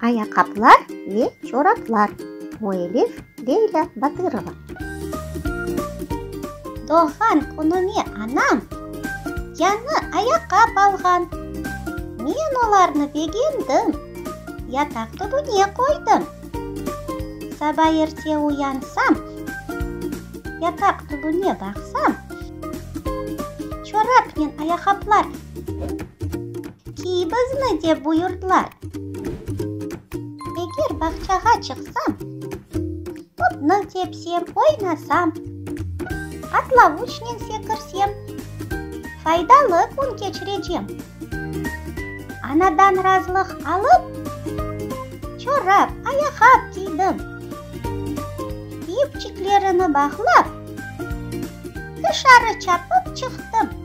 Ayaqqaplar ve çoraplar, müellif Leylâ Batırova. Doğğan künüme anam yañı ayaqqap alğan. Men olarnı begendim, yataq tübüne qoydım. Saba erte uyansam, yataq tübüne baqsam, çorapnen ayaqqaplar Kiy bizni, dep buyurdılar. Eger bağçağa çıqsam, topnı tepsem, oynasam, atlavuçnen sekirsem, faydalı kün keçirecem. Anadan razılıq alıp, çorap, ayaqqap kiydim. Yipçiklerini bağlap, tışarı çapıp çıqtım.